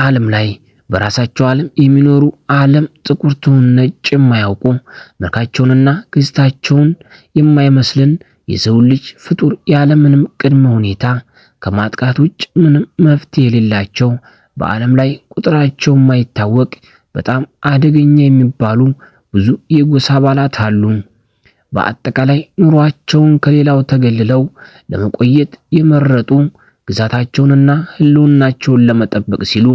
በዓለም ላይ በራሳቸው ዓለም የሚኖሩ፣ ዓለም ጥቁር ትሁን ነጭ የማያውቁ፣ መልካቸውንና ገጽታቸውን የማይመስልን የሰው ልጅ ፍጡር ያለምንም ቅድመ ሁኔታ ከማጥቃት ውጭ ምንም መፍትሄ የሌላቸው፣ በዓለም ላይ ቁጥራቸው የማይታወቅ በጣም አደገኛ የሚባሉ ብዙ የጎሳ አባላት አሉ። በአጠቃላይ ኑሯቸውን ከሌላው ተገልለው ለመቆየት የመረጡ፣ ግዛታቸውንና ሕልውናቸውን ለመጠበቅ ሲሉ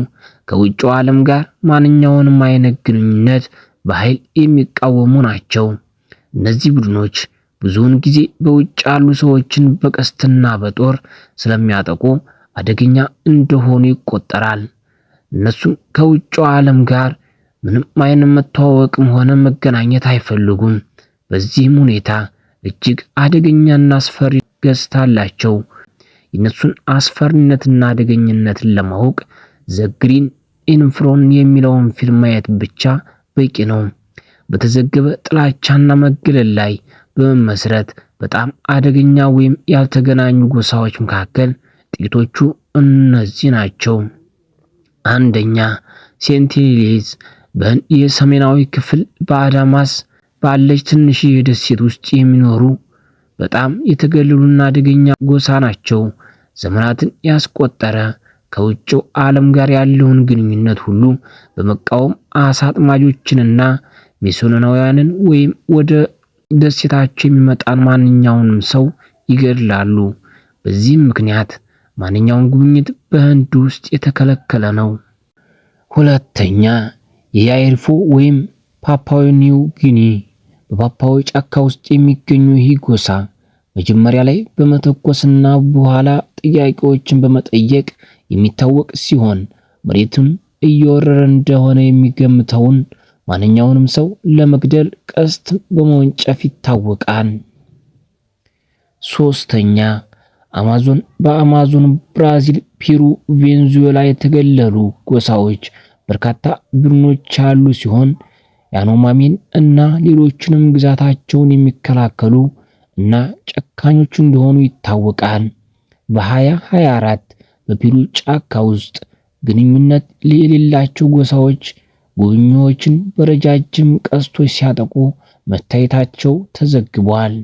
ከውጭው ዓለም ጋር ማንኛውንም አይነት ግንኙነት በኃይል የሚቃወሙ ናቸው። እነዚህ ቡድኖች ብዙውን ጊዜ በውጭ ያሉ ሰዎችን በቀስትና በጦር ስለሚያጠቁ አደገኛ እንደሆኑ ይቆጠራል። እነሱም ከውጭው ዓለም ጋር ምንም አይነት መተዋወቅም ሆነ መገናኘት አይፈልጉም። በዚህም ሁኔታ እጅግ አደገኛና አስፈሪ ገጽታ አላቸው። የእነሱን አስፈሪነትና አደገኝነትን ለማወቅ The Green Inferno የሚለውን ፊልም ማየት ብቻ በቂ ነው። በተዘገበ ጥላቻና መገለል ላይ በመመስረት በጣም አደገኛ ወይም ያልተገናኙ ጎሳዎች መካከል ጥቂቶቹ እነዚህ ናቸው። አንደኛ፣ ሴንቲኔሊዝ። በህንድ የሰሜናዊ ክፍል በአዳማስ ባለች ትንሽዬ ደሴት ውስጥ የሚኖሩ በጣም የተገለሉና አደገኛ ጎሳ ናቸው። ዘመናትን ያስቆጠረ ከውጭው ዓለም ጋር ያለውን ግንኙነት ሁሉ በመቃወም አሳ አጥማጆችንና ሚስዮናውያንን ወይም ወደ ደሴታቸው የሚመጣን ማንኛውንም ሰው ይገድላሉ። በዚህም ምክንያት ማንኛውም ጉብኝት በህንድ ውስጥ የተከለከለ ነው። ሁለተኛ፣ የያይርፎ ወይም ፓፑዋ ኒው ጊኒ። በፓፑዋ ጫካ ውስጥ የሚገኙ ይህ ጎሳ መጀመሪያ ላይ በመተኮስና በኋላ ጥያቄዎችን በመጠየቅ የሚታወቅ ሲሆን፣ መሬቱን እየወረረ እንደሆነ የሚገምተውን ማንኛውንም ሰው ለመግደል ቀስት በመወንጨፍ ይታወቃል። ሶስተኛ፣ አማዞን። በአማዞን ብራዚል፣ ፔሩ፣ ቬንዙዌላ የተገለሉ ጎሳዎች በርካታ ቡድኖች ያሉ ሲሆን ያኖማሚን እና ሌሎችንም ግዛታቸውን የሚከላከሉ እና ጨካኞች እንደሆኑ ይታወቃል። በ2024 በፔሩ ጫካ ውስጥ ግንኙነት የሌላቸው ጎሳዎች ጎብኚዎችን በረጃጅም ቀስቶች ሲያጠቁ መታየታቸው ተዘግቧል።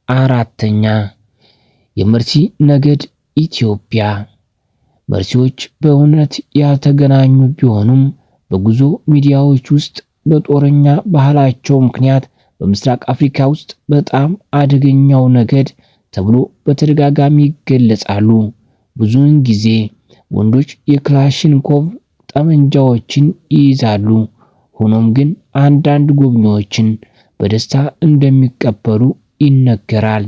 አራተኛ፣ የመርሲ ነገድ ኢትዮጵያ። መርሲዎች በእውነት ያልተገናኙ ቢሆኑም በጉዞ ሚዲያዎች ውስጥ በጦረኛ ባህላቸው ምክንያት በምስራቅ አፍሪካ ውስጥ በጣም አደገኛው ነገድ ተብሎ በተደጋጋሚ ይገለጻሉ። ብዙውን ጊዜ ወንዶች የክላሽንኮቭ ጠመንጃዎችን ይይዛሉ። ሆኖም ግን አንዳንድ ጎብኚዎችን በደስታ እንደሚቀበሉ ይነገራል።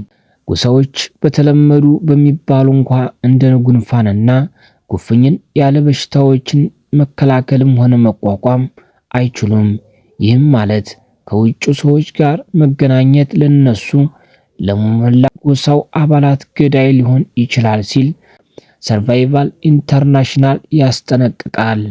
ጎሳዎች በተለመዱ በሚባሉ እንኳ እንደ ጉንፋንና ኩፍኝን ያለ በሽታዎችን መከላከልም ሆነ መቋቋም አይችሉም። ይህም ማለት ከውጭ ሰዎች ጋር መገናኘት ለነሱ ለመላ ጎሳው አባላት ገዳይ ሊሆን ይችላል ሲል Survival International ያስጠነቅቃል።